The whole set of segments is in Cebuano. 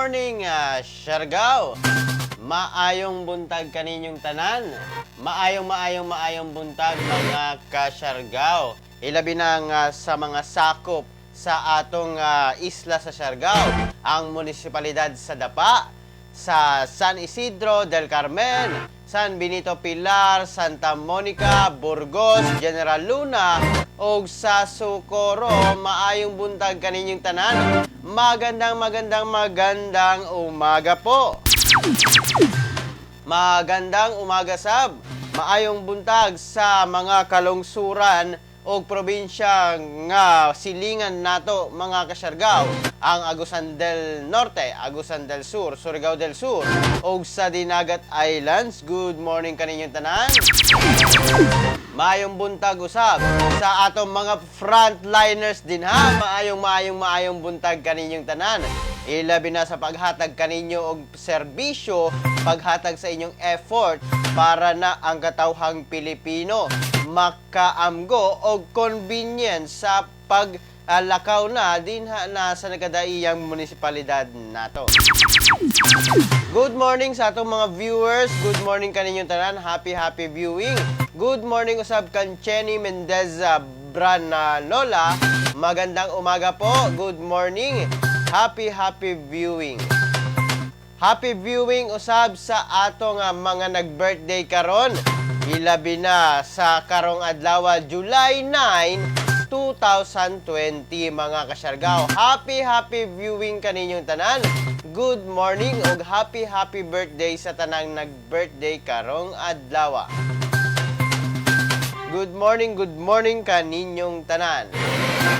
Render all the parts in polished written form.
Morning, Siargao. Maayong buntag kaninyong tanan. Maayong, maayong, maayong buntag, mga kasyargao. Ilabi na nga sa mga sakop sa atong isla sa Siargao, ang munisipalidad sa Dapa, sa San Isidro del Carmen, San Benito Pilar, Santa Monica, Burgos, General Luna, ug sa Socorro. Maayong buntag kaninyong tanan. Magandang, magandang, magandang umaga po. Magandang umaga sab. Maayong buntag sa mga kalungsuran o probinsya nga silingan nato, mga kasyargaw, ang Agusan del Norte, Agusan del Sur, Surigao del Sur ug sa Dinagat Islands. Good morning kaninyong tanan. Maayong buntag usab sa atong mga frontliners din ha. Maayong, maayong, maayong buntag kaninyong tanan. Ilabi na sa paghatag kaninyo og serbisyo, paghatag sa inyong effort para na ang katawhang Pilipino makaamgo og convenience sa paglakaw na dinha na sa nagkadaiyang munisipalidad nato. Good morning sa atong mga viewers. Good morning kaninyong tanan. Happy, happy viewing. Good morning usab kan Chenny Mendeza Brananola. Magandang umaga po. Good morning. Happy, happy viewing. Happy viewing usab sa atong mga nag-birthday karon. Ilabi na sa karong adlaw, July 9, 2020, mga kasyargaw. Happy, happy viewing kaninyong tanan. Good morning ug happy, happy birthday sa tanang nag-birthday karong adlaw. Good morning kaninyong tanan.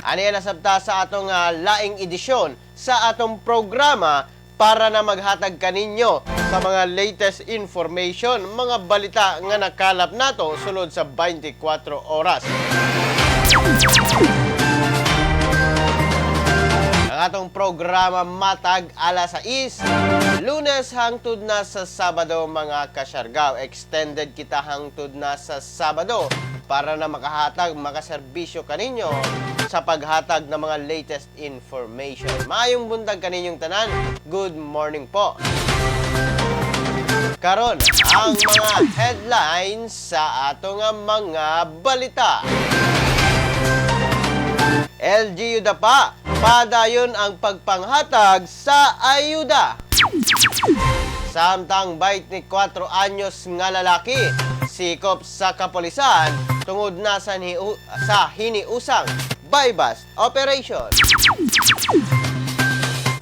Ano yan, nasabta sa atong laing edisyon sa atong programa para na maghatag kaninyo sa mga latest information, mga balita nga nakalap nato sulod sa 24 oras. Ang atong programa matag alas 6, Lunes hangtod na sa Sabado, mga kasyargaw. Extended kita hangtod na sa Sabado para na makahatag, makaserbisyo kaninyo sa paghatag ng mga latest information. Maayong buntag kaninyong tanan. Good morning po. Karon, ang mga headlines sa atong mga balita. LGU Dapa, padayon ang pagpanghatag sa ayuda. Samtang 24 anyos nga lalaki, sikop sa kapolisan tungod na sa hiniusang buy-bust operation.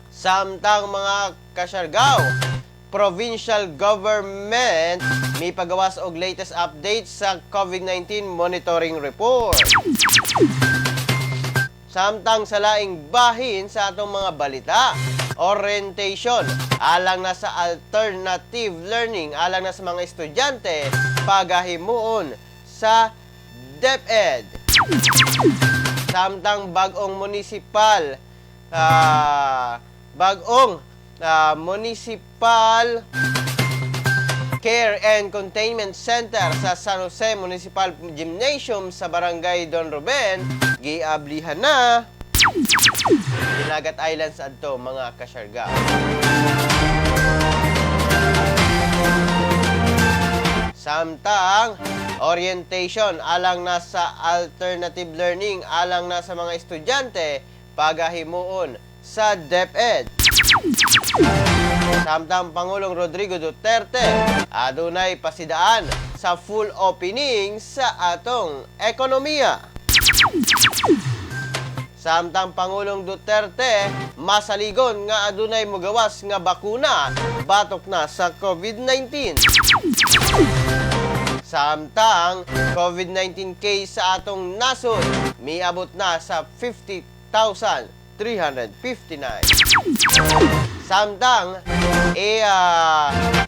Samtang, mga kasyargaw, provincial government may pagawas og latest updates sa COVID-19 monitoring report. Samtang sa laing bahin sa atong mga balita, orientation alang na sa alternative learning alang na sa mga estudyante pagahimuon sa DepEd. Samtang bagong municipal Care and Containment Center sa San Jose Municipal Gymnasium sa Barangay Don Ruben, giablihan na. Dinagat Islands adto, mga kasyarga. Samtang orientation alang na sa alternative learning alang na sa mga estudyante pagahimuon sa DepEd. Samtang Pangulong Rodrigo Duterte adunay pasidaan sa full opening sa atong ekonomiya. Samtang Pangulong Duterte masaligon nga adunay mugawas nga bakuna batok na sa COVID-19. Samtang COVID-19 case sa atong nasod miabot na sa 50,359. Samtang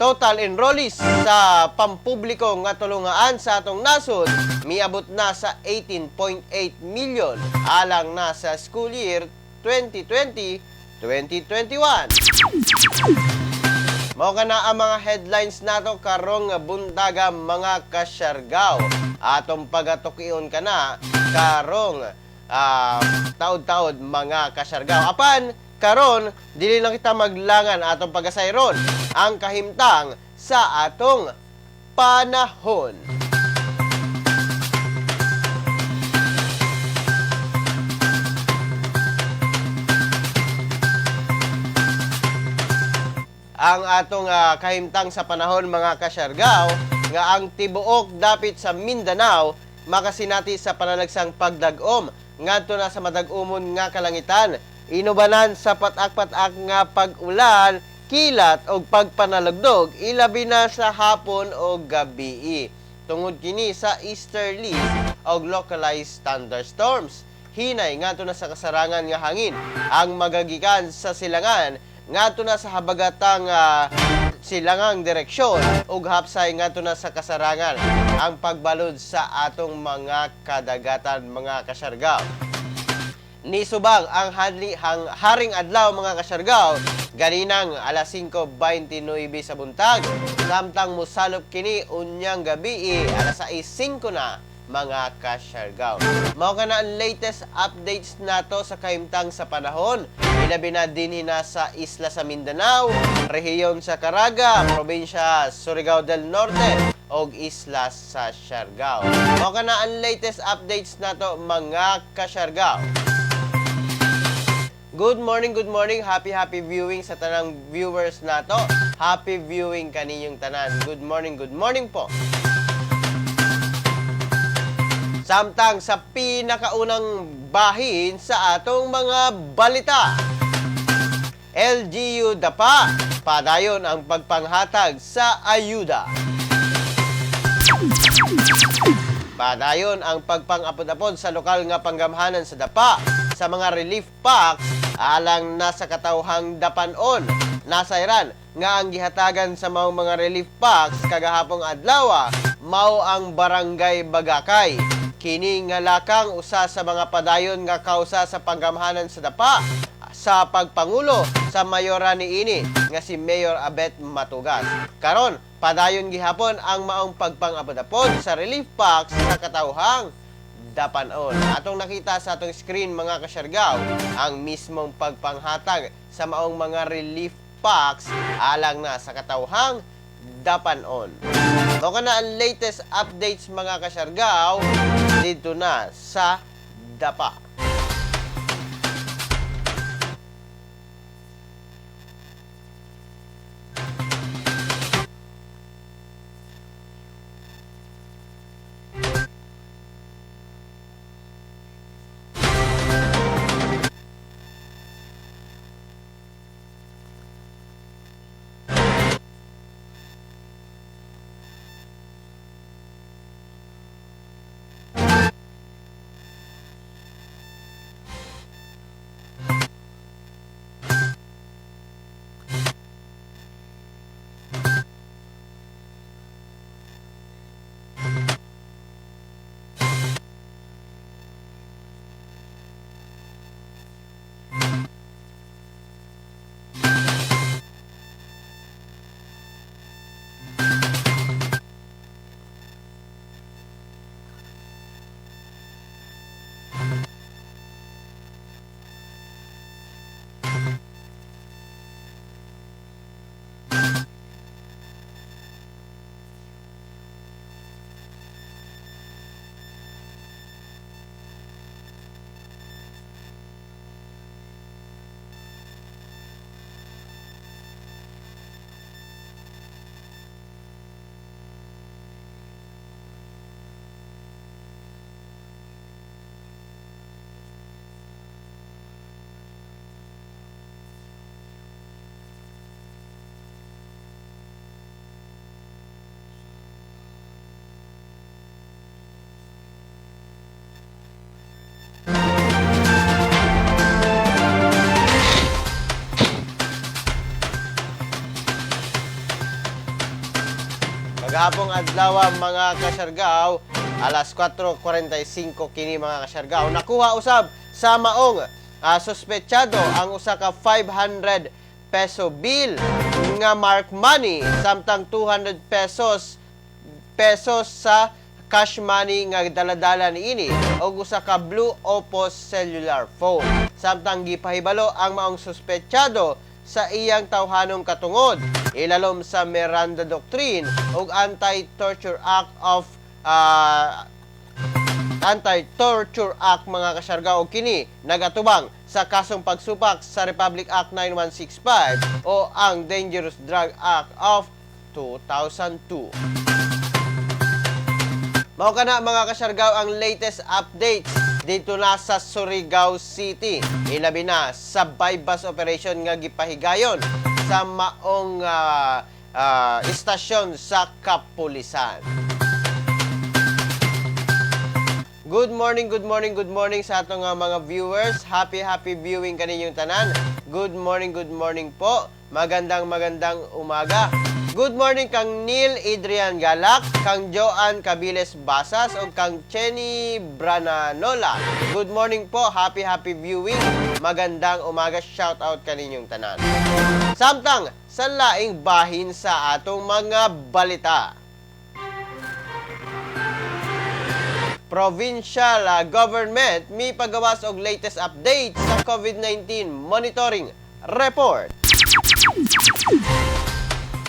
total enrollees sa pampubliko nga tulungaan sa atong nasod miabot na sa 18.8 million alang na sa school year 2020-2021. Mao kana ang mga headlines nato karong buntaga, mga kasyargaw. Atong pagatukion kana karong taod-taod, mga kasyargaw. Apan Karon, dili na kita maglangan, atong pagasayron ang kahimtang sa atong panahon. Ang atong kahimtang sa panahon, mga kasyargaw, nga ang tibuok dapit sa Mindanao makasinati sa panalagsang pagdag-om ngadto na sa madag-umon nga kalangitan, inubanan sa patak-patak nga pag-ulan, kilat og pagpanalugdog, ilabi na sa hapon o gabii, tungod kini sa easterlies og localized thunderstorms. Hinay ngadto na sa kasarangan nga hangin ang magagikan sa silangan ngadto na sa habagatang silangang direksyon ug hapsay ngadto na sa kasarangan ang pagbalod sa atong mga kadagatan, mga kasyargaw. Nisubang ang haring adlaw, mga kasyargaw, ganinang alas 5:29 sa buntag, samtang musalop kini unyang gabi alas 6:05 na, mga kasyargaw. Mao kana ang latest updates nato sa kahimtang sa panahon, ilabi na dinhi na sa isla sa Mindanao, rehiyon sa Caraga, probinsya Surigao del Norte og isla sa Siargao. Mao kana ang latest updates nato, mga kasyargaw. Good morning, good morning. Happy, happy viewing sa tanang viewers nato. Happy viewing kaninyong tanan. Good morning po. Samtang sa pinakaunang bahin sa atong mga balita. LGU Dapa, padayon ang pagpanghatag sa ayuda. Padayon ang pagpangapod-apod sa lokal nga panggamhanan sa Dapa sa mga relief packs alang na sa katawhang Dapanon. Nasayran nga ang gihatagan sa maong mga relief packs kagahapong adlaw mao ang Barangay Bagakay. Kini nga lakang usa sa mga padayon nga kausa sa panggamhanan sa Dapa sa pagpangulo sa mayora niini nga si Mayor Abet Matugas. Karon, padayon gihapon ang maong pagpangapod-apod sa relief packs sa katawhang Dapanon. Atong nakita sa atong screen, mga kasyargaw, ang mismong pagpanghatag sa maong mga relief packs alang na sa katawhang Dapanon. Mao kana ang latest updates, mga kasyargaw, dito na sa Dapa. Maghapong adlaw, mga kasyargaw, alas 4:45 kini, mga kasyargaw. Nakuha usab sa maong suspetsado ang usa ka 500 peso bill nga mark money samtang 200 pesos pesos sa cash money nga daladala niini og usa ka Blue Oppo cellular phone. Samtang gipahibalo ang maong suspetsado sa iyang tawhanong katungod ilalom sa Miranda Doctrine ug Anti-Torture Act of Anti-Torture Act, mga kasyargao, og kini nagatubang sa kasong pagsupak sa Republic Act 9165 o ang Dangerous Drug Act of 2002. Mao kana, mga kasyargao, ang latest updates dito na sa Surigao City. Ilabi na sa buy-bust operation nga gipahigayon sa maong istasyon sa kapulisan. Good morning, good morning, good morning sa atong mga viewers. Happy, happy viewing kaninyong tanan. Good morning po. Magandang, magandang umaga. Good morning kang Neil Adrian Galak, kang Joan Cabiles Basas, o kang Chenny Brananola. Good morning po. Happy, happy viewing. Magandang umaga. Shout out kaninyong tanan. Samtang sa laing bahin sa atong mga balita. Provincial government mipagawas og latest update sa COVID-19 monitoring report.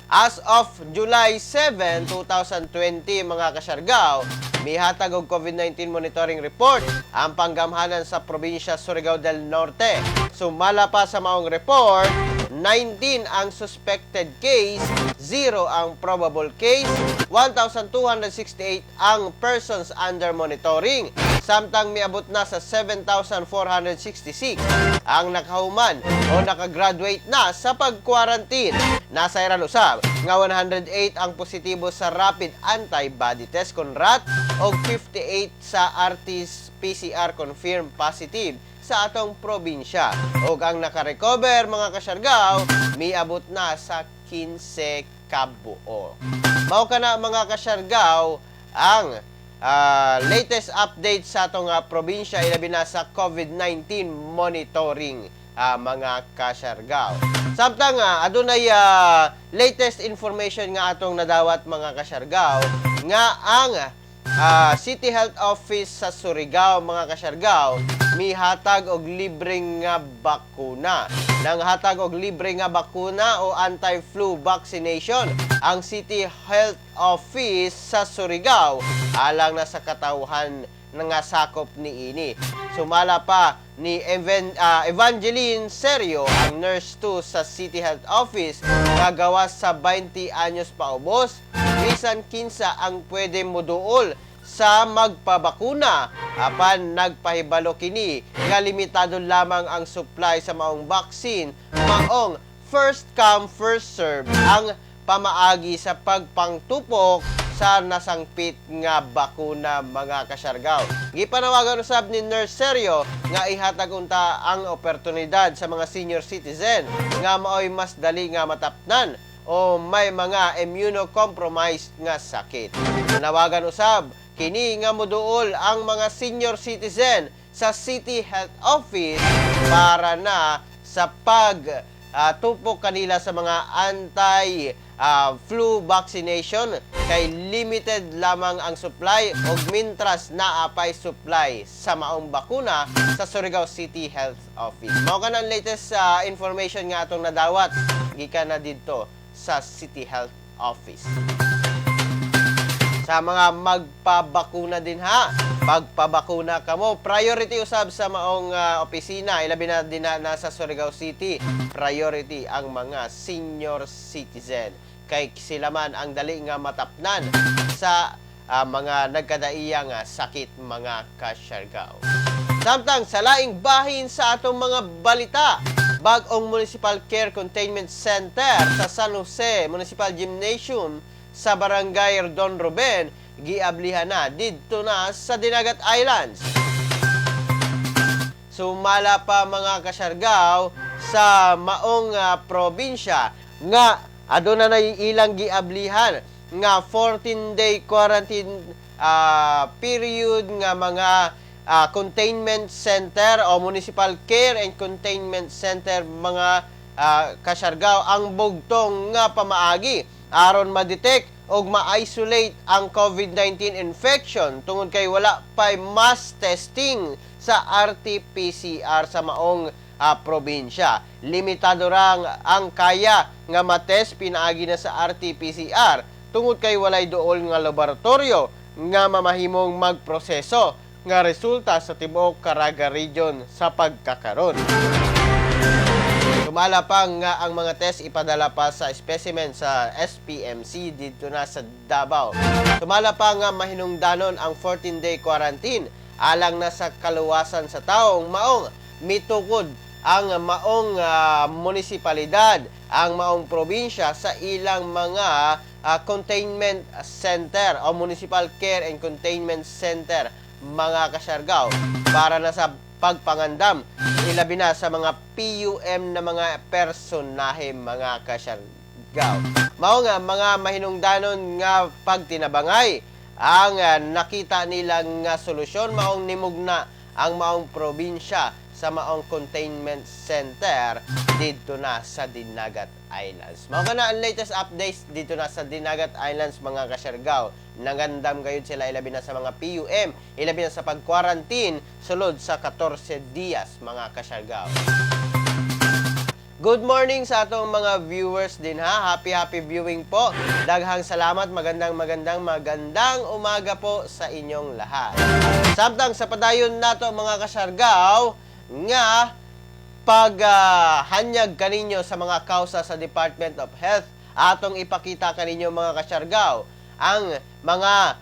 As of July 7, 2020, mga kasyargao, mihatag og COVID-19 monitoring report ang panggamhanan sa probinsya Surigao del Norte. Sumala pa sa maong report, 19 ang suspected case, 0 ang probable case, 1,268 ang persons under monitoring. Samtang miabot na sa 7,466 ang nakahuman o nakagraduate na sa pag-quarantine. Nasayran usab nga 108 ang positibo sa rapid antibody test kon RAT og 58 sa RT-PCR confirmed positive sa atong probinsya. Og ang nakarecover, mga kasyargaw, miabot na sa 15 kabuo. Mao kana, mga kasyargaw, ang latest update sa atong probinsya, ilabi na sa COVID-19 monitoring, mga kasyargaw. Samtang adunay latest information nga atong nadawat, mga kasyargaw, nga ang City Health Office sa Surigao, mga kasyargaw, mihatag og libreng nga bakuna. Nanghatag og libre nga bakuna o anti-flu vaccination ang City Health Office sa Surigao alang na sa katawhan nga sakop niini. Sumala pa ni Evangeline Serio, ang nurse 2 sa City Health Office, nga gawas sa 20 anyos paubos, bisan kinsa ang pwede moduol sa magpabakuna, apan nagpahibalo kini nga limitado lamang ang supply sa maong vaccine, maong first come, first serve ang pamaagi sa pagpangtupok sa nasangpit nga bakuna, mga kasyargaw. Gipanawagan usab ni Nurse Serio nga ihatag unta ang oportunidad sa mga senior citizen nga maoy mas dali nga matapnan o may mga immunocompromised nga sakit. Nanawagan usab kini nga moduol ang mga senior citizen sa City Health Office para na sa pag tupok kanila sa mga anti flu vaccination kay limited lamang ang supply og mintras naa pay supply sa maong bakuna sa Surigao City Health Office. Mao kana ang latest information nga atong nadawat gikan na didto sa City Health Office. Sa mga magpabakuna din ha, pagpabakuna kamo, priority usab sa maong opisina, ilabi na din na nasa Surigao City, priority ang mga senior citizen. Kay sila man ang dali nga matapnan sa mga nagkadaiya nga sakit, mga kasyargaw. Samtang sa laing bahin sa atong mga balita, bag-ong Municipal Care Containment Center sa San Jose Municipal Gymnasium sa Barangay Don Ruben giablihan na didto na sa Dinagat Islands. Sumala pa, mga kasyargaw, sa maong probinsya nga aduna na ilang giablihan nga 14-day quarantine period nga mga containment center o municipal care and containment center, mga kasyargaw, ang bugtong nga pamaagi aron ma-detect og ma-isolate ang COVID-19 infection tungod kay wala pay mass testing sa RT-PCR sa maong probinsya. Limitado rang ang kaya nga matest pinaagi na sa RT-PCR tungod kay walay duol nga laboratorio nga mamahimong magproseso nga resulta sa tibuok Caraga Region sa pagkakaron. Tumala pa nga ang mga test ipadala pa sa specimen sa SPMC dito na sa Davao. Tumala pa nga mahinungdanon ang 14-day quarantine alang na sa kaluwasan sa taong maong mitukod ang maong munisipalidad, ang maong probinsya sa ilang mga containment center o municipal care and containment center, mga Kasyargaw, para na sa pagpangandam ilabi na sa mga PUM na mga personahe, mga Kasyargaw. Mao nga mga mahinungdanon nga pagtinabangay ang nakita nila nga solusyon, maong nimugna ang maong probinsya sa maong containment center dito na sa Dinagat Islands. Mao kana ang latest updates dito na sa Dinagat Islands, mga Kasyargaw. Nangandam gayud sila ilabi na sa mga PUM, ilabi na sa pag-quarantine sulod sa 14 dias, mga Kasyargaw. Good morning sa atong mga viewers din ha. Happy happy viewing po. Daghang salamat. Magandang magandang magandang umaga po sa inyong lahat. Samtang sa padayon nato, mga Kasyargaw, nga pag hanyag kaninyo sa mga kausa sa Department of Health, atong ipakita kaninyo, mga Kasyargaw, ang mga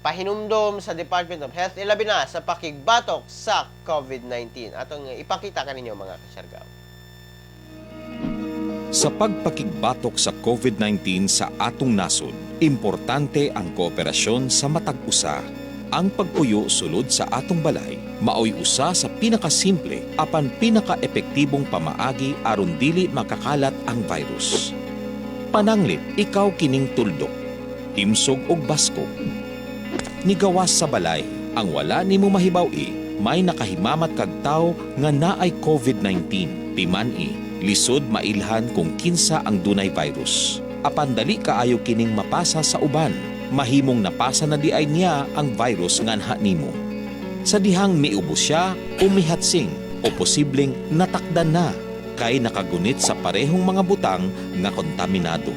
pahinumdom sa Department of Health ilabi na sa pakigbatok sa COVID-19. Atong ipakita kaninyo, mga Kasyargaw. Sa pagpakigbatok sa COVID-19 sa atong nasod, importante ang kooperasyon sa matag usa. Ang pagpuyo sulod sa atong balay maoy usa sa pinakasimple apan pinaka-epektibong pamaagi aron dili makakalat ang virus. Pananglit ikaw kining tuldok, himsog og baskog. Nigawas sa balay, ang wala nimo mahibaw-i, may nakahimamat kag tawo nga naay COVID-19. Timan-i, lisod mailhan kung kinsa ang dunay virus. Apan dali kaayo kining mapasa sa uban. Mahimong napasa na diay niya ang virus nganha nimo. Sa dihang miubo siya o mihatsing o posibleng natakdan na kay nakagunit sa parehong mga butang nga kontaminado.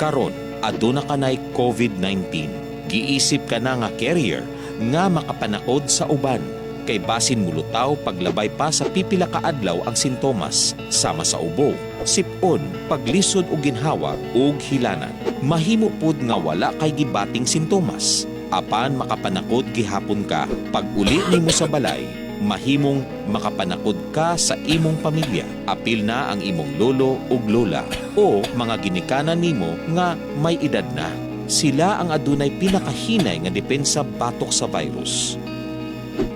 Karon, aduna kanay COVID-19. Giisip ka na nga carrier nga makapanakod sa uban kay basin mulutaw paglabay pa sa pipila ka adlaw ang sintomas sama sa ubo, sipon, paglisod og ginhawa ug hilanat. Mahimo pud nga wala kay gibating sintomas apan makapanakod gihapon ka. Pag uli nimo sa balay, mahimong makapanakod ka sa imong pamilya. Apil na ang imong lolo ug lola o mga ginikanan nimo nga may edad na. Sila ang adunay pinakahinay nga depensa batok sa virus.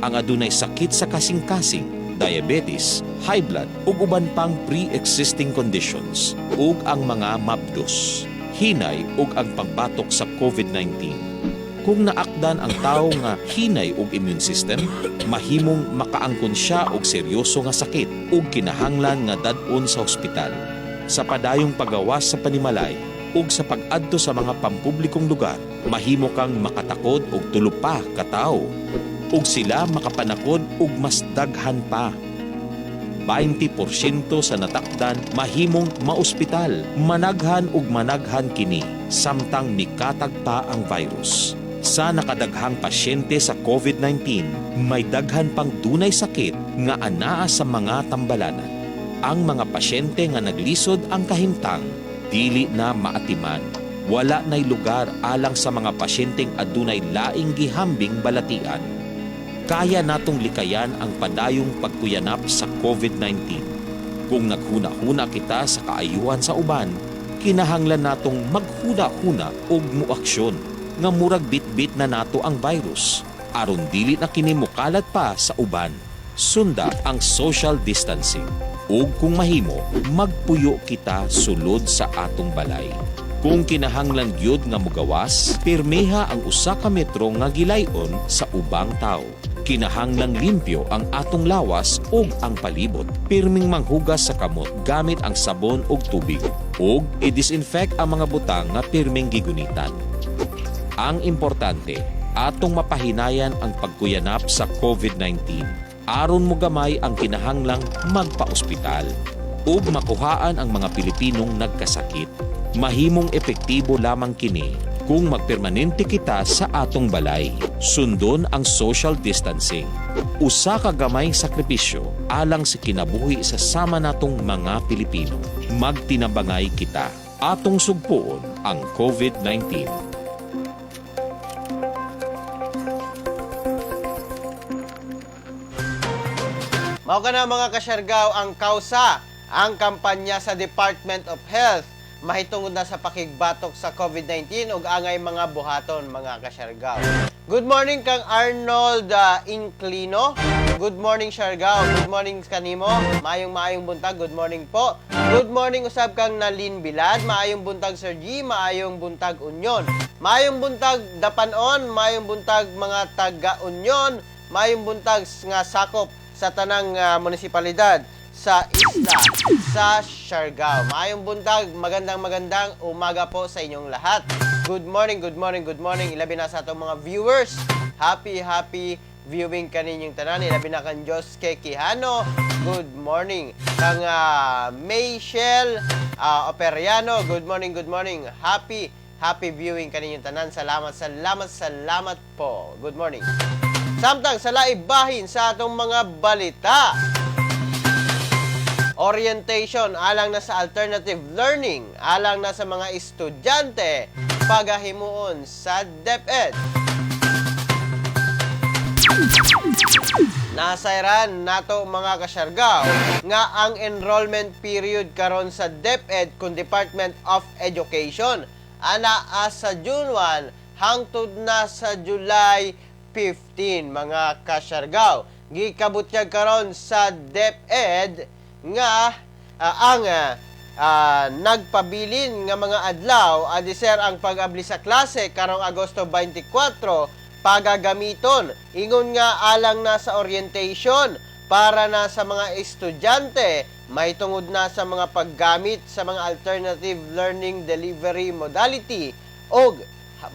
Ang adunay sakit sa kasing-kasing, diabetes, high blood ug uban pang pre-existing conditions ug ang mga mabdos. Hinay og ang pagbatok sa COVID-19. Kung naakdan ang tawo nga hinay og immune system, mahimong makaangkon siya og seryoso nga sakit ug kinahanglan nga dad-on sa ospital. Sa padayong pagawas sa panimalay ug sa pag-adto sa mga pampublikong lugar, mahimo kang makatakod og tulo pa ka tawo ug sila makapanakod og mas daghan pa. 20% sa natakdan mahimong maospital. Managhan ug managhan kini samtang mikatag pa ang virus. Sa nakadaghang pasyente sa COVID-19, may daghan pang dunay sakit nga anaa sa mga tambalanan. Ang mga pasyente nga naglisod ang kahimtang, dili na maatiman. Wala na'y lugar alang sa mga pasyenteng adunay laing gihambing balatian. Kaya natong likayan ang padayong pagkuyanap sa COVID-19. Kung naghuna-huna kita sa kaayuhan sa uban, kinahanglan natong maghuna-huna og muaksyon nga murag bitbit na nato ang virus aron dili na kini mokalat pa sa uban. Sunda ang social distancing ug kung mahimo, magpuyo kita sulod sa atong balay. Kung kinahanglan gyud nga mugawas, pirmiha ang 1 ka metro nga gilayon sa ubang tawo. Kinahanglang limpyo ang atong lawas ug ang palibot. Pirming manghugas sa kamot gamit ang sabon ug tubig ug i-disinfect ang mga butang nga pirming gigunitan. Ang importante, atong mapahinayan ang pagkuyanap sa COVID-19 aron mogamay ang kinahanglang magpa-ospital ug makuhaan ang mga Pilipinong nagkasakit. Mahimong epektibo lamang kini kung magpermanente kita sa atong balay. Sundon ang social distancing. Usa ka gamayng sakripisyo alang sa kinabuhi sa sama natong mga Pilipino. Magtinabangay kita. Atong sugpuon ang COVID-19. Mao kana, mga kasyargaw, ang kausa ang kampanya sa Department of Health mahitungod na sa pakigbatok sa COVID-19 ug angay mga buhaton, mga kasyargaw. Good morning kang Arnold Inclino. Good morning, Siargao. Good morning kanimo. Maayong maayong buntag. Good morning po. Good morning usab kang Nalin Bilad. Maayong buntag, Sir G. Maayong buntag, Union. Maayong buntag, Dapanon. Maayong buntag, mga taga Union. Maayong buntag nga sakop sa tanang munisipalidad sa isla sa Siargao. Maayong buntag, magandang magandang umaga po sa inyong lahat. Good morning, good morning, good morning. Ilabi na sa atong mga viewers. Happy, happy viewing kaninyong tanan. Ilabi na kang Diyos kay Quijano. Good morning. Kang Mayshel Operiano. Good morning, good morning. Happy, happy viewing kaninyong tanan. Salamat, salamat, salamat po. Good morning. Samtang sa laibahin sa atong mga balita. Orientation alang na sa alternative learning, alang na sa mga estudyante, pagahimuon sa DepEd. Nasayran nato, mga kasyargaw, nga ang enrollment period karon sa DepEd kun Department of Education ana sa June 1 hangtod na sa July 15, mga kasyargaw. Gikabutyag karon sa DepEd nga ang nagpabilin nga mga adlaw adi sir ang pag-abli sa klase karong Agosto 24 pagagamiton ingon nga alang na sa orientation para na sa mga estudyante mahitungod na sa mga paggamit sa mga alternative learning delivery modality og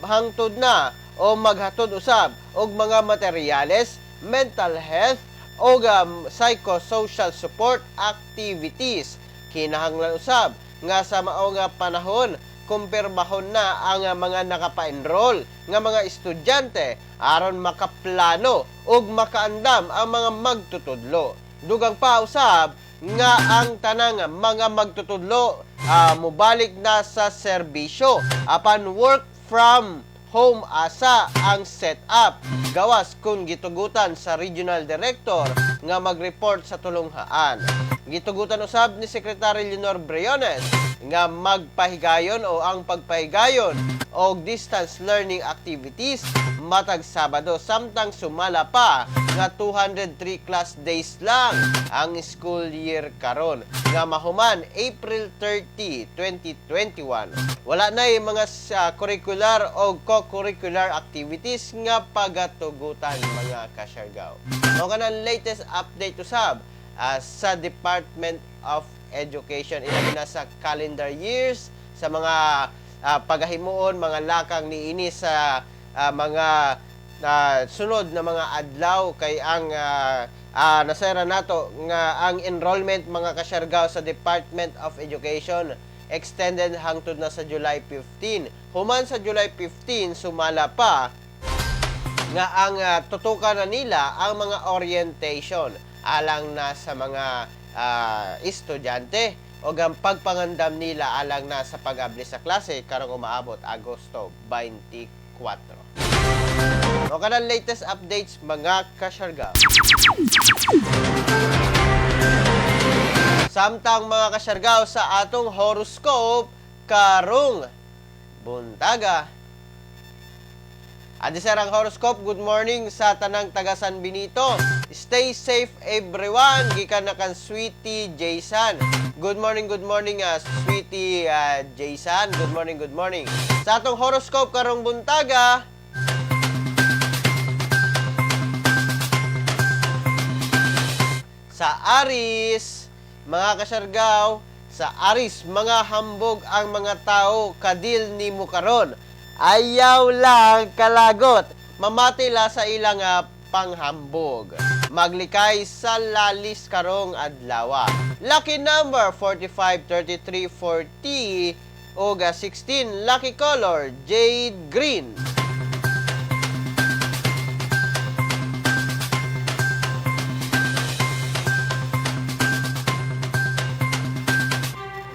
hangtod na o maghatod usab og mga materyales, mental health og psychosocial support activities. Kinahanglan usab nga sa mao nga panahon kumpirmahon na ang mga nakapa-enroll nga mga estudyante aron makaplano ug makaandam ang mga magtutudlo. Dugang pa usab nga ang tanang mga magtutudlo mobalik na sa serbisyo apan work from home asa ang setup gawas kung gitugutan sa regional director nga mag-report sa tulunghaan. Gitugutan usab ni Secretary Leonor Briones nga magpahigayon o ang pagpahigayon og distance learning activities matag Sabado samtang sumala pa nga 203 class days lang ang school year karon nga mahuman April 30, 2021. Wala na yung mga curricular o co-curricular activities nga pagatugutan, mga kasyargaw. Mao kanang latest update usab sa Department of Education ilabi na sa calendar years sa mga pagahimuon mga lakang niini sa mga sunod na mga adlaw kay ang nasayran nato nga ang enrollment, mga kasyargaw, sa Department of Education extended hangtod na sa July 15. Human sa July 15, sumala pa nga ang tutukan na nila ang mga orientation alang na sa mga estudyante o ang pagpangandam nila alang na sa pag-abli sa klase karong umaabot Agosto 24. O kanang latest updates, mga kasyargaw. Samtang, mga kasyargaw, sa atong horoscope karong buntaga. Adi sir ang horoscope, good morning sa tanang taga San Benito. Stay safe everyone, gikan na kan Sweetie Jason. Good morning, sweet. City, Jason. Good morning, good morning. Sa atong horoscope karong buntaga, sa Aries, mga Kasyargaw, sa Aries, mga hambog ang mga tao kadil nimo karon. Ayaw lang kalagot. Mamati la sa ilang panghambog. Maglikay sa lalis karong adlaw. Lucky number 45, 33, 40 o 16. Lucky color jade green.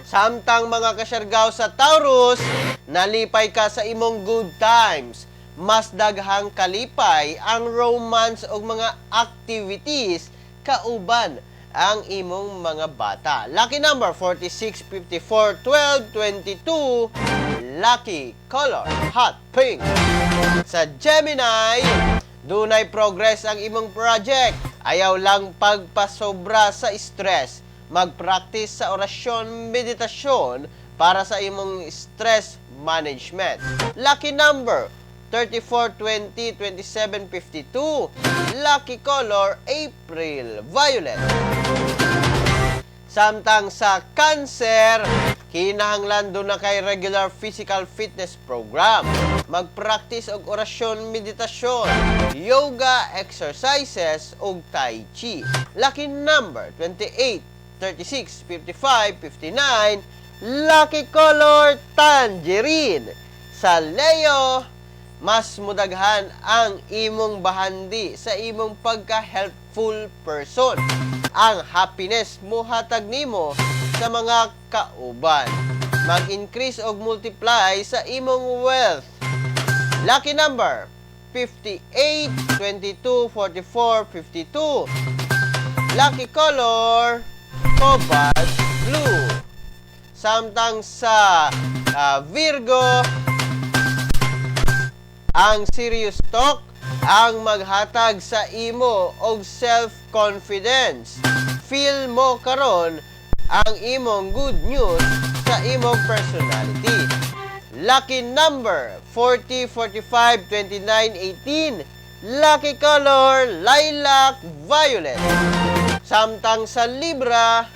Samtang, mga Kasyargaw, sa Taurus, nalipay ka sa imong good times. Mas daghang kalipay ang romance o mga activities kauban ang imong mga bata. Lucky number 46, 54, 12, 22. Lucky color hot pink. Sa Gemini, dunay progress ang imong project. Ayaw lang pagpasobra sa stress. Mag-practice sa orasyon, meditasyon para sa imong stress management. Lucky number 34, 20, 27, 52. Lucky color April Violet. Samtang sa Cancer, kinahanglan duna kay regular physical fitness program. Mag-practice og orasyon, meditasyon, yoga exercises ug tai chi. Lucky number 28, 36, 55, 59. Lucky color tangerine. Sa Leo, mas mudaghan ang imong bahandi sa imong pagka-helpful person. Ang happiness muhatag nimo sa mga kauban. Mag-increase og multiply sa imong wealth. Lucky number 58, 22, 44, 52. Lucky color cobalt blue. Samtang sa Virgo, ang serious talk ang maghatag sa imo og self-confidence. Feel mo karon ang imong good news sa imong personality. Lucky number 40, 45, 29, 18. Lucky color lilac violet. Samtang sa Libra,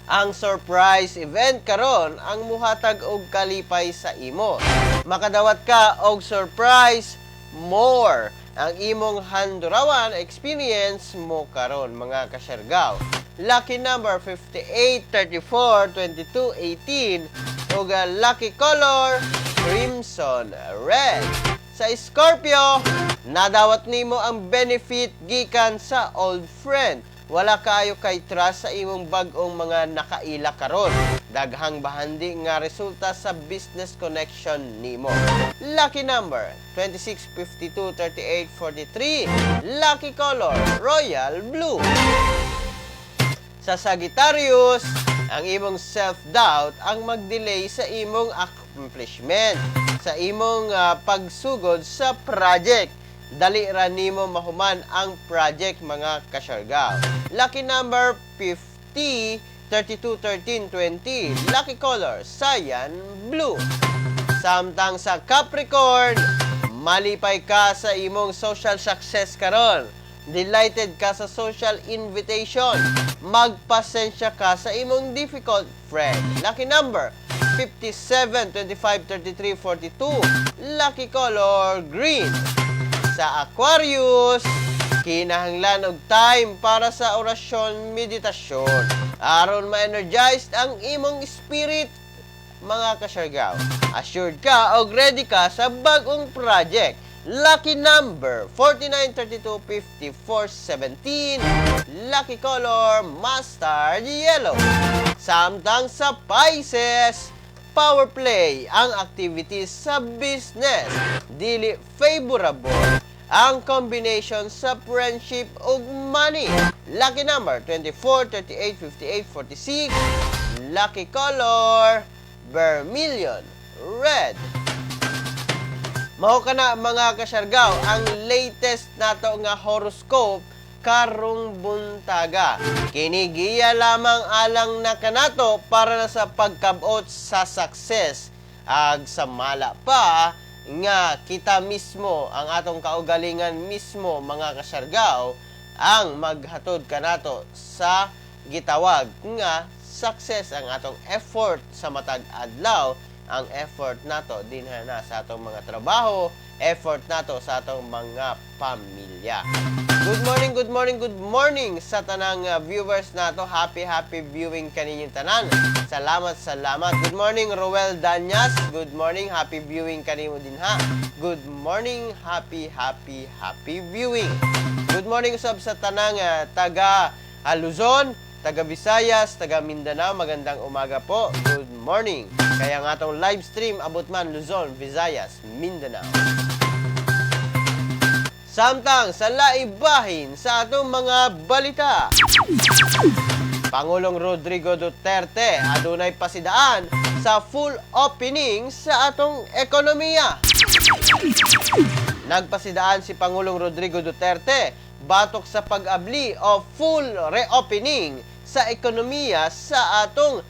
ang surprise event karon ang muhatag og kalipay sa imo. Makadawat ka og surprise more ang imong handurawan experience mo karon, mga Kasyargaw. Lucky number 58, 34, 22, 18 ug lucky color crimson red. Sa Scorpio, nadawat nimo ang benefit gikan sa old friend. Wala kayo kay trust sa imong bag-ong mga nakaila karon. Daghang bahandi nga resulta sa business connection nimo. Lucky number 26, 52, 38, 43. Lucky color royal blue. Sa Sagittarius, ang imong self-doubt ang mag-delay sa imong accomplishment, sa imong pagsugod sa project. Dali ra nimo mahuman ang project, mga Kasyargaw. Lucky number 50, 32, 13, 20. Lucky color cyan blue. Samtang sa Capricorn, malipay ka sa imong social success karon. Delighted ka sa social invitation. Magpasensya ka sa imong difficult friend. Lucky number 57, 25, 33, 42. Lucky color green. Sa Aquarius, kinahanglan og time para sa orasyon, meditasyon. Aron ma-energized ang imong spirit, mga Kasyargaw. Assured ka og ready ka sa bagong project. Lucky number 49, 32, 54, 17. Lucky color mustard yellow. Samtang sa Pisces, power play ang activities sa business. Dili favorable ang combination sa friendship ug money. Lucky number 24, 38, 58, 46. Lucky color vermilion red. Mao kana, mga Kasyargaw, ang latest nato nga horoscope karong buntaga. Karong buntaga. Kini giya lamang alang na kanato para na sa pagkabot sa success ag sa mala pa nga kita mismo, ang atong kaugalingan mismo, mga Kasyargaw, ang maghatod kanato sa gitawag nga success. Ang atong effort sa matag adlaw, ang effort nato dinha na sa atong mga trabaho, effort nato sa atong mga pamilya. Good morning, good morning, good morning sa tanang viewers nato. Happy, happy viewing kaninyong tanan. Salamat, salamat. Good morning, Roel Danyas. Good morning, happy viewing kanimo din ha. Good morning, happy, happy, happy viewing. Good morning usab sa tanang taga Luzon, taga Visayas, taga Mindanao. Magandang umaga po. Good morning. Kaya nga atong live stream abot man Luzon, Visayas, Mindanao. Samtang sa laibahin sa atong mga balita. Pangulong Rodrigo Duterte adunay pasidaan sa full opening sa atong ekonomiya. Nagpasidaan si Pangulong Rodrigo Duterte batok sa pag-abli o full reopening sa ekonomiya sa atong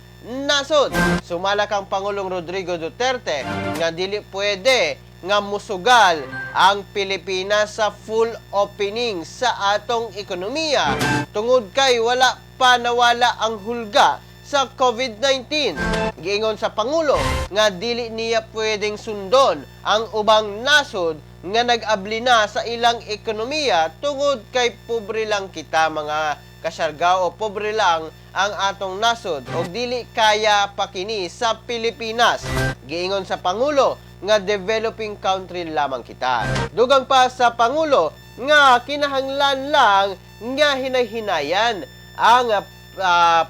nasod. Sumala kang Pangulong Rodrigo Duterte nga dili pwede nga musugal ang Pilipinas sa full opening sa atong ekonomiya tungod kay wala pa nawala ang hulga sa COVID-19. Giingon sa Pangulo nga dili niya pwedeng sundon ang ubang nasod nga nag-abli na sa ilang ekonomiya tungod kay pobre lang kita, mga Kasyargao, o pobre lang ang atong nasod og dili kaya pa kini sa Pilipinas. Giingon sa Pangulo nga developing country lamang kita. Dugang pa sa Pangulo nga kinahanglan lang nga hinay-hinayan ang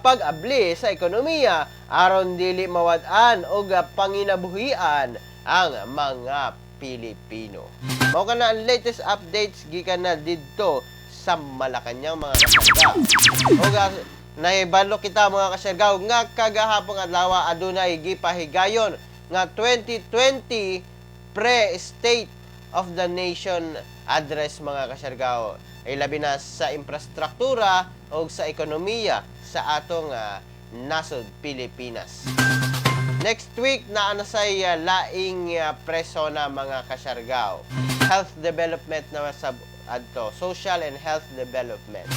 pag-abli sa ekonomiya aron dili mawad-an og panginabuhian ang mga Pilipino. Mao kana ang latest updates gikan na didto sa Malacañang, mga Kasyargaw. Og naibalo kita, mga Kasyargaw, nga kagahapon adlaw adunay gipahigayon nga 2020 pre-State of the Nation Address, mga Kasyargaw. Ay labi na sa infrastruktura o sa ekonomiya sa atong nasod Pilipinas. Next week na say laing presona, mga Kasyargaw. Health development na sab adto, social and health development.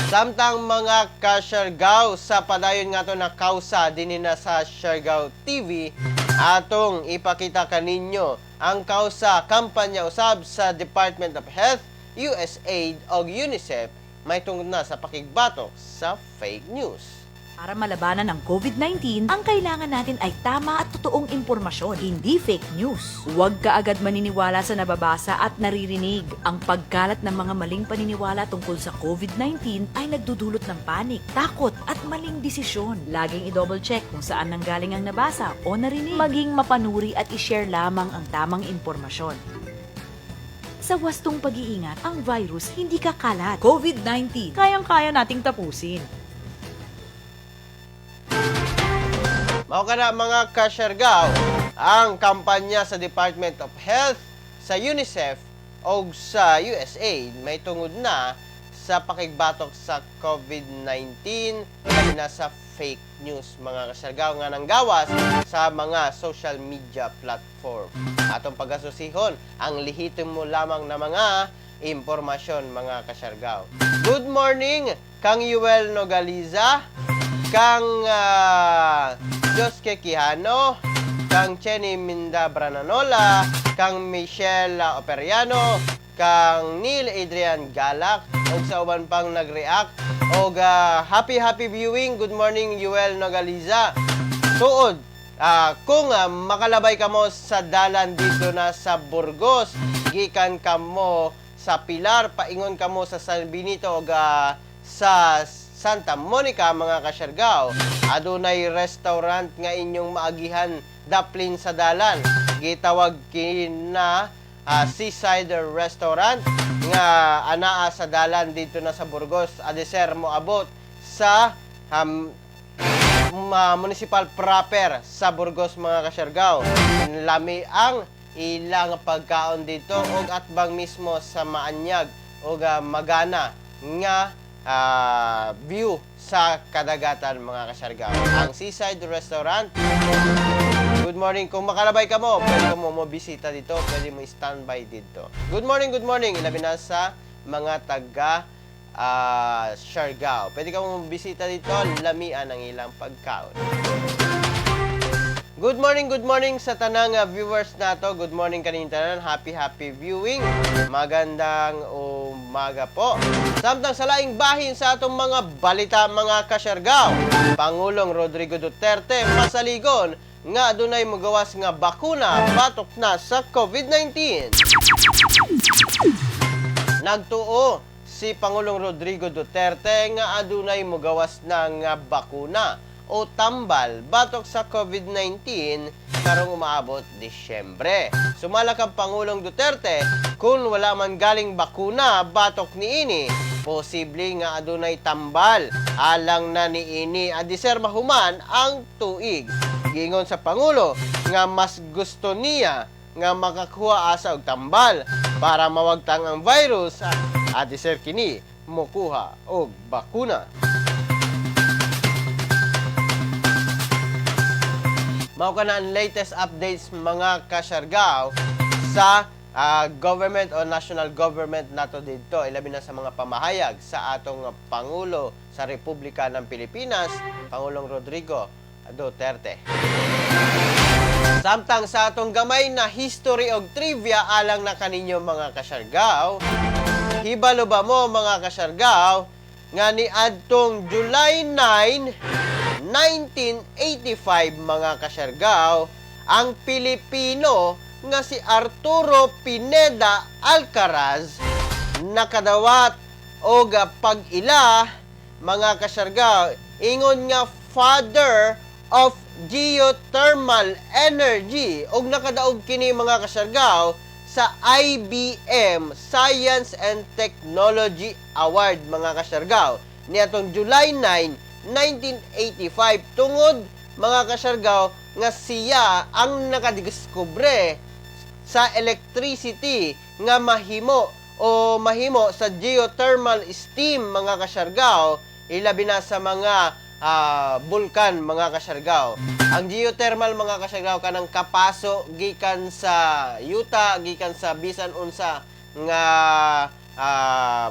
Samtang, mga Kasyargaw, sa padayon nga to na kausa dinhi na sa Siargao TV, atong ipakita kaninyo ang kausa kampanya usab sa Department of Health, USAID og UNICEF may tungod na sa pakigbatok sa fake news. Para malabanan ang COVID-19, ang kailangan natin ay tama at totoong impormasyon, hindi fake news. Huwag ka agad maniniwala sa nababasa at naririnig. Ang pagkalat ng mga maling paniniwala tungkol sa COVID-19 ay nagdudulot ng panik, takot at maling desisyon. Laging i-double check kung saan nanggaling ang nabasa o narinig. Maging mapanuri at i-share lamang ang tamang impormasyon. Sa wastong pag-iingat, ang virus hindi kakalat. COVID-19, kayang-kaya nating tapusin. Mao kana, mga Kasyargaw, ang kampanya sa Department of Health, sa UNICEF o sa USAID may tungod na sa pakigbatok sa COVID-19, labi na sa fake news, mga Kasyargaw, nga nanggawas sa mga social media platform. Atong pagasusihon ang lehitimo lamang na mga impormasyon, mga Kasyargaw. Good morning kang Yuel Nogaliza, kang Joske Quijano, kang Chenny Minda Brananola, kang Michelle Operiano, kang Neil Adrian Galak, ug sa uban pang nag-react. Og happy happy viewing. Good morning, Yuel Nogaliza. Tuod, kung makalabay kamo sa dalan dito na sa Burgos, gikan kamo sa Pilar, paingon kamo sa San Benito ug sa Santa Monica, mga Kasyargaw, adunay restaurant nga inyong maagihan daplin sa dalan. Gitawag kina Seaside Restaurant nga anaa sa dalan dito na sa Burgos. Adeser mo abot sa municipal proper sa Burgos, mga Kasyargaw. Lami ang ilang pagkaon dito og atbang mismo sa maanyag og magana nga view sa kadagatan, mga Kasiargao. Ang Seaside Restaurant. Good morning. Kung makalabay ka mo, pwede mo mo bisita dito, pwede mo standby dito. Good morning, good morning. Ilabi na sa mga taga Siargao. Pwede ka mo bisita dito, lamian ang ilang pagkaon. Good morning sa tanang viewers nato. Good morning kanin tanan. Happy, happy viewing. Magandang umaga po. Samtang sa laing bahin sa atong mga balita, mga Kasiargao, Pangulong Rodrigo Duterte masaligon nga adunay mogawas nga bakuna batok na sa COVID-19. Nagtuo si Pangulong Rodrigo Duterte nga adunay mogawas na nga bakuna o tambal batok sa COVID-19 karong umaabot Disyembre. Sumala kang Pangulong Duterte, kung wala man galing bakuna batok niini, posible nga adunay tambal alang na niini adiser mahuman ang tuig. Giingon sa Pangulo nga mas gusto niya nga makakuha asa og tambal para mawagtang ang virus adiser kini mokuha og bakuna. Mao kana ang latest updates, mga Kasiargao, sa government o national government nato dito, ilabi na sa mga pamahayag sa atong Pangulo sa Republika ng Pilipinas, Pangulong Rodrigo Duterte. Samtang sa atong gamay na history og trivia alang na kaninyo, mga Kasiargao, hibalo ba mo, mga Kasiargao, nga ni adtong July 9, 1985, mga Kasiargao, ang Pilipino nga si Arturo Pineda Alcaraz nakadawat og pag-ila, mga Kasiargao, ingon nga father of geothermal energy og nakadaog kini, mga Kasiargao, sa IBM Science and Technology Award, mga Kasiargao, niadtong July 9, 1985, tungod, mga Kasiargao, nga siya ang nakadiskubre sa electricity nga mahimo o mahimo sa geothermal steam, mga Kasiargao, ilabi na sa mga bulkan, mga Kasiargao. Ang geothermal, mga Kasiargao, kanang kapaso gikan sa yuta, gikan sa bisan unsa nga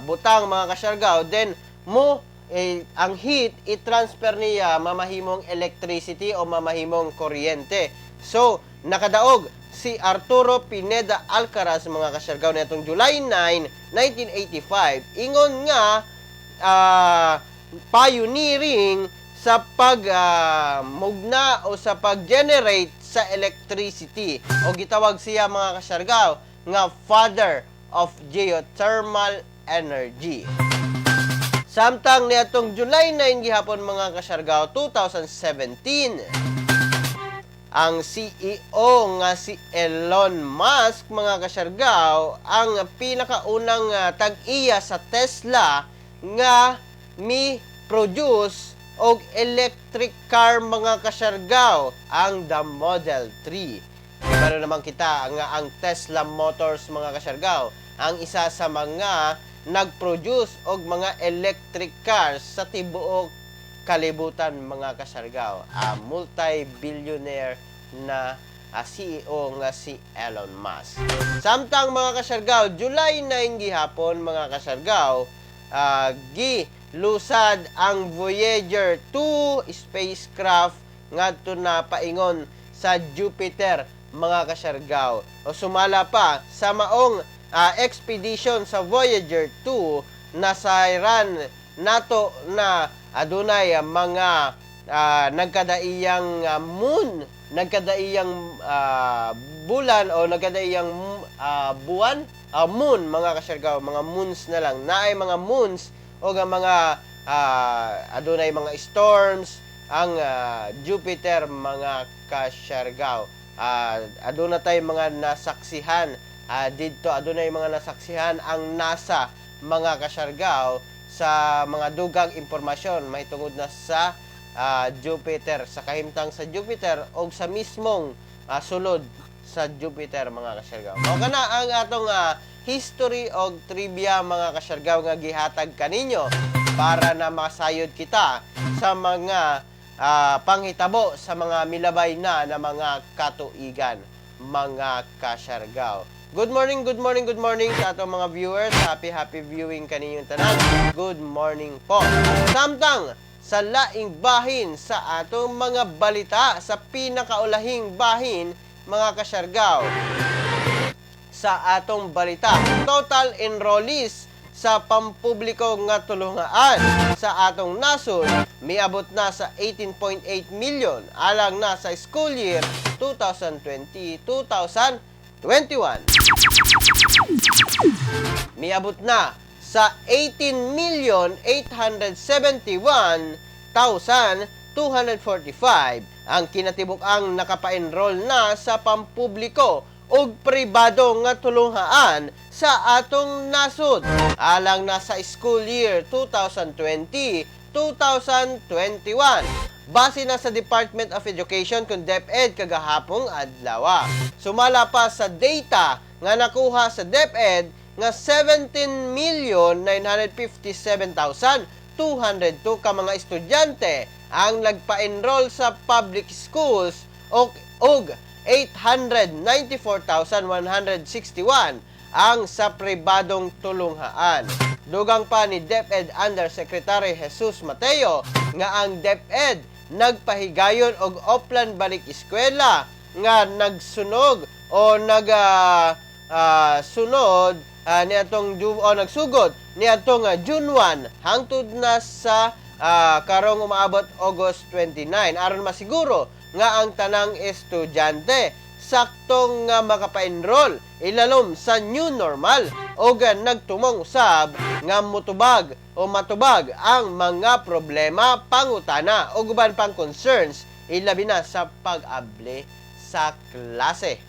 butang, mga Kasiargao, then mo eh, ang heat i-transfer niya mamahimong electricity o mamahimong kuryente. So, nakadaog si Arturo Pineda Alcaraz, mga Kasiargao, nitong July 9, 1985, ingon nga pioneering sa pag mugna o sa pag-generate sa electricity o gitawag siya, mga Kasiargao, nga father of geothermal energy. Samtang niadtong July 9 gihapon, mga Kasiargao, 2017, ang CEO nga si Elon Musk, mga Kasiargao, ang pinakaunang tag-iya sa Tesla nga mi produce og electric car, mga Kasiargao, ang the Model 3. Pero naman kita nga ang Tesla Motors, mga Kasiargao, ang isa sa mga nag-produce og mga electric cars sa tibuok kalibutan, mga Kasiargao. A multi-billionaire na CEO nga si Elon Musk. Samtang, mga Kasiargao, July 9 gihapon, mga Kasiargao, gi lusad ang Voyager 2 spacecraft ngadto na paingon sa Jupiter, mga Kasiargao. O sumala pa sa maong expedition sa Voyager 2, nasayran nato na adunay mga nagkadaiyang moon, nagkadaiyang bulan o nagkadaiyang buwan, moon, mga Kasiargao, mga moons na lang. Naay mga moons o ang mga adunay mga storms ang Jupiter, mga Kasiargao. Aduna tay mga nasaksihan didto, adunay mga nasaksihan ang NASA, mga Kasiargao, sa mga dugang impormasyon mahitungod na sa Jupiter, sa kahimtang sa Jupiter o sa mismong sulod sa Sa Jupiter, mga kasyargaw. Mao kana ang atong history og trivia, mga kasyargaw, nga gihatag kaninyo para na masayod kita sa mga panghitabo sa mga milabay na na mga katuigan, mga kasyargaw. Good morning, good morning, good morning sa atong mga viewers. Happy, happy viewing kaninyong tanan. Good morning po. Samtang sa laing bahin sa atong mga balita, sa pinakaulahing bahin, mga kasyargaw, sa atong balita. Total enrollees sa pampubliko nga tulungaan sa atong nasod miabot na sa 18.8 million alang na sa school year 2020-2021. Miabot na sa 18,871,245 ang kinatibuk-ang nakapa-enroll na sa pampubliko ug pribado nga tulunghaan sa atong nasod alang na sa school year 2020-2021, base na sa Department of Education kung DepEd kagahapong adlaw. Sumala pa sa data nga nakuha sa DepEd nga 17,957,202 ka mga estudyante ang nagpa-enroll sa public schools ug 894,161 ang sa pribadong tulunghaan. Dugang pa ni DepEd Undersecretary Jesus Mateo nga ang DepEd nagpahigayon og Oplan Balik Eskwela nga nagsunog o nag sunod niadtong o nagsugod niadtong June 1 hangtod na sa karong umaabot August 29 aron masiguro nga ang tanang estudyante saktong nga makapa-enroll ilalom sa new normal o nagtumong usab nga mutubag o matubag ang mga problema, pangutana o uban pang concerns, ilabi na sa pag-abli sa klase.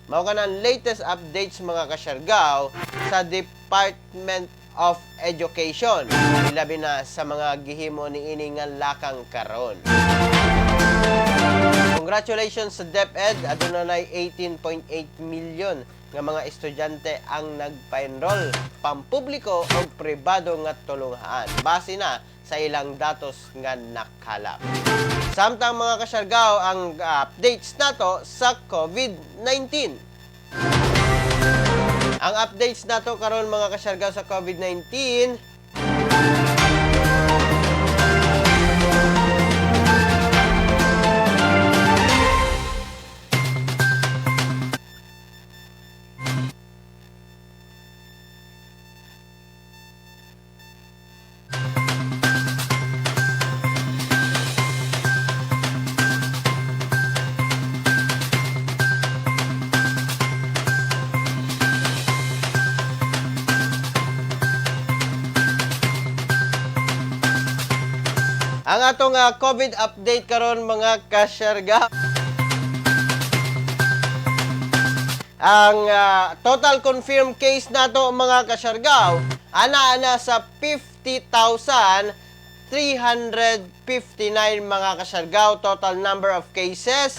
Mao ka ang latest updates, mga kasyargaw, sa Department of Education, ilabi na sa mga gihimo ni ini nga lakang karon. Congratulations sa DepEd, aduna nay 18.8 million nga mga estudyante ang nagpa-enroll pampubliko o pribado nga tulunghaan, base na sa ilang datos nga nakalap. Samtang, mga kasyargaw, ang updates nato sa COVID-19. Ang updates nato karon, mga kasyargaw, sa COVID-19. Ang atong COVID update karon, mga kasyargaw. Ang total confirmed case nato, mga kasyargaw, ana-ana sa 50,359, mga kasyargaw, total number of cases.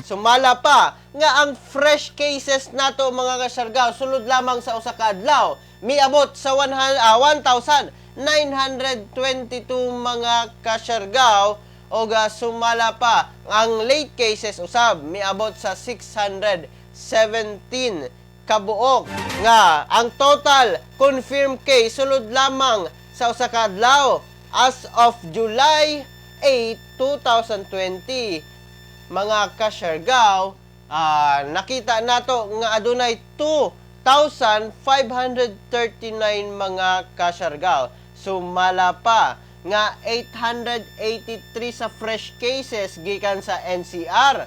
Sumala pa nga ang fresh cases nato, mga kasyargaw, sulod lamang sa usa ka adlaw miabot sa 100, 1,922, mga kasyargaw, o sumala pa ang late cases usab miabot sa 617 kabuok, nga ang total confirmed case sulod lamang sa usa ka adlaw as of July 8, 2020, mga kasyargaw, nakita nato nga adunay 2,539, mga kasyargaw. Sumala pa nga 883 sa fresh cases gikan sa NCR.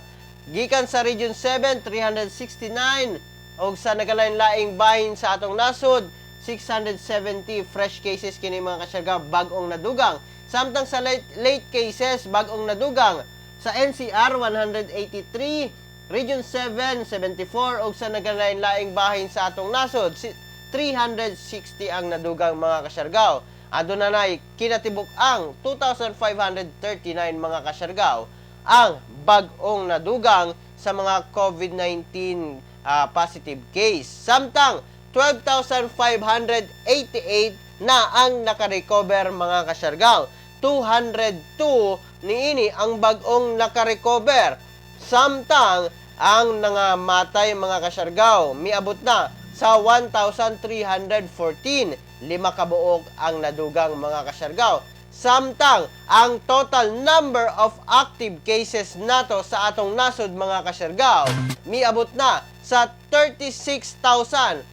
Gikan sa Region 7, 369, og sa nagalain-laing bahin sa atong nasod, 670 fresh cases kini, mga kasyargaw, bag-ong nadugang. Samtang sa late cases, bag-ong nadugang sa NCR 183, Region 7 74, ug sa nagalain-laing bahin sa atong nasod 360 ang nadugang, mga kasyargaw. Aduna nay kinatibuk ang 2,539, mga kasyargaw, ang bag-ong nadugang sa sa mga COVID-19 positive case. Samtang 12,588 na ang nakarecover, mga kasyargaw. 202 niini ang bag-ong nakarecover. Samtang ang nangamatay, mga kasyargaw, miabot na sa 1,314. 5 kabuok ang nadugang, mga kasyargaw. Samtang ang total number of active cases nato sa atong nasod, mga kasyargaw, miabot na sa 36,457.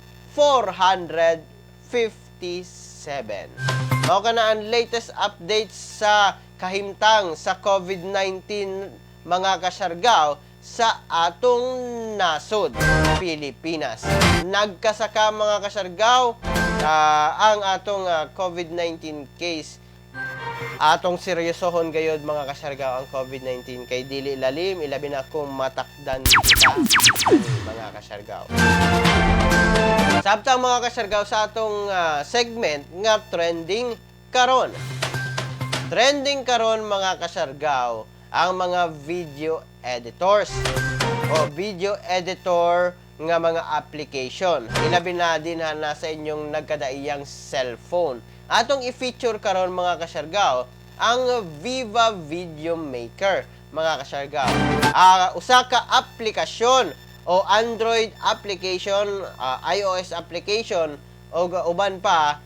Mao kana ang latest updates sa kahimtang sa COVID-19, mga kasyargaw, sa atong nasod, Pilipinas. Nagkasaka, mga kasyargaw, ang atong COVID-19 case. Atong seryosohon gayod, mga kasyargaw, ang COVID-19 kay dili lalim, ilabi na kung matakdan kita, mga kasyargaw. Sabtang, mga kasyargaw, sa atong segment nga trending karon. Trending karon, mga kasyargaw, ang mga video editors o video editor nga mga application. Ilabi na din ha na sa inyong nagkadaiyang cellphone. Atong i-feature karon, mga kasyargaw, ang Viva Video Maker, mga kasyargaw. Usa ka aplikasyon o Android application, iOS application o uban pa,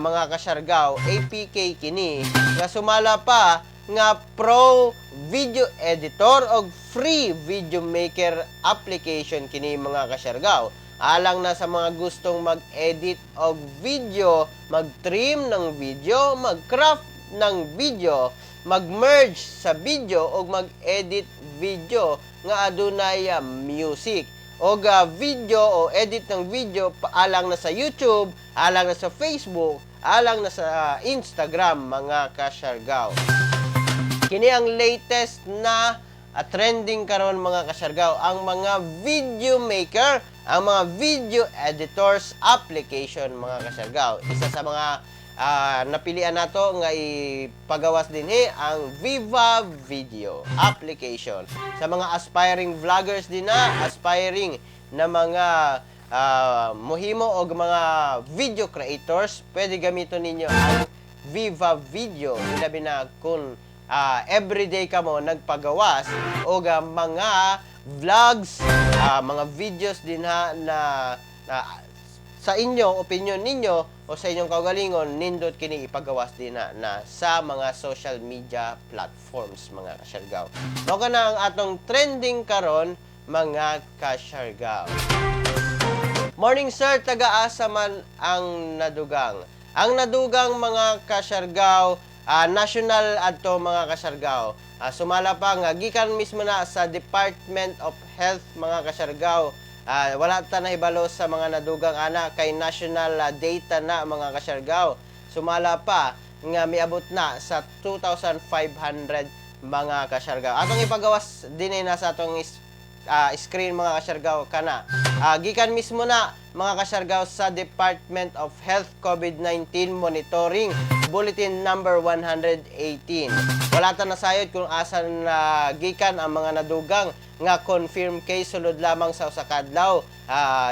mga kasyargaw, APK kini nga sumala pa nga pro video editor og free video maker application kini, mga kasyargaw. Alang na sa mga gustong mag-edit og video, mag-trim ng video, mag-craft ng video, mag-merge sa video o mag-edit video nga adunay music o video o edit ng video alang na sa YouTube, alang na sa Facebook, alang na sa Instagram, mga kasyargaw. Kini ang latest na trending karon, mga kasyargaw, ang mga video maker, ang mga video editors application, mga kasyargaw. Isa sa mga napilian nato nga ipagawas dinhi ang Viva Video application. Sa mga aspiring vloggers din na, aspiring na mga muhimo og mga video creators, pwede gamiton ninyo ang Viva Video. Ilabi na kung everyday ka mo nagpagawas og mga vlogs, mga videos din ha na sa inyo, opinion ninyo o sa inyong kaugalingon, nindot kini ipagawas din na sa mga social media platforms, mga kasyargaw. Mao na ang atong trending karon, mga kasyargaw. Morning, sir, taga-asa man ang nadugang? Ang nadugang, mga kasyargaw, national adto, mga kasyargaw. Sumala pa nga gikan mismo na sa Department of Health, mga kasyargaw. Wala ta nahibalo sa mga nadugang ana kay national data na, mga kasyargaw. Sumala pa nga miabot na sa 2,500, mga kasyargaw. Atong ipagawas din na sa atong screen, mga kasyargaw, kana. Gikan mismo na, mga kasyargaw, sa Department of Health COVID-19 Monitoring Bulletin number 118. Wala ta nasayod kung asa na gikan ang mga nadugang nga confirm case sulod lamang sa usa ka adlaw,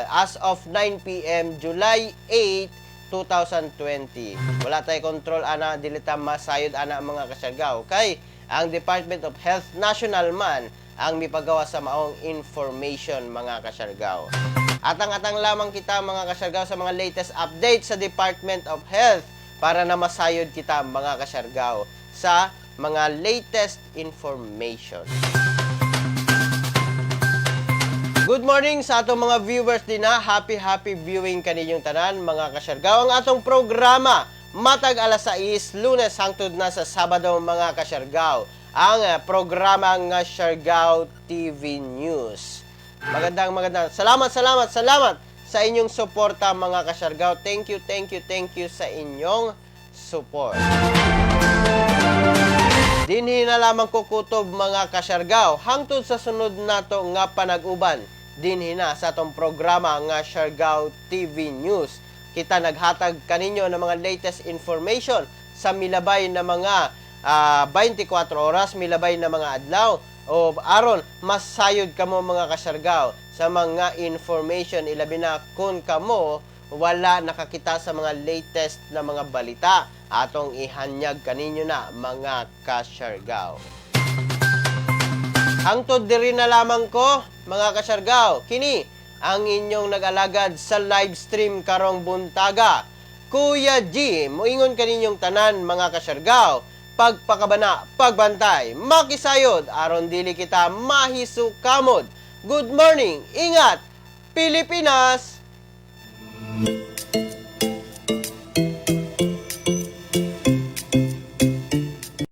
as of 9 p.m. July 8, 2020. Wala tay control ana, dili ta masayod ana, mga kasyargaw, kay ang Department of Health National man ang mipagawa sa maong information, mga kasyargaw. Atang-atang lamang kita, mga kasyargaw, sa mga latest updates sa Department of Health para na masayod kita, mga kasyargaw, sa mga latest information. Good morning sa atong mga viewers din na. Happy, happy viewing kaninyong tanan, mga kasyargaw. Ang atong programa, matag alas 6, Lunes hangtod na sa Sabado, mga kasyargaw. Ang programa nga Siargao TV News. Magandang magandang. Salamat, salamat, salamat sa inyong suporta, mga kasyargaw. Thank you, thank you, thank you sa inyong support. Dinhi na lamang kukutob, mga kasyargaw. Hangtod sa sunod nato nga panag-uban dinhi na sa atong programa nga Siargao TV News. Kita naghatag kaninyo ng mga latest information sa milabay na mga 24 oras, milabay na mga adlaw. O aron masayod kamo, mga Kasyargaw, sa mga information, ilabi na kung kamo wala nakakita sa mga latest na mga balita. Atong ihanyag kaninyo na, mga Kasyargaw. Hangtod diri na lamang ko, mga Kasyargaw. Kini ang inyong nag-alagad sa live stream karong buntaga, Kuya G, muingon kaninyong tanan, mga Kasyargaw. Pagpakabana, pagbantay, makisayod, aron dili kita mahisukamod. Good morning, ingat, Pilipinas!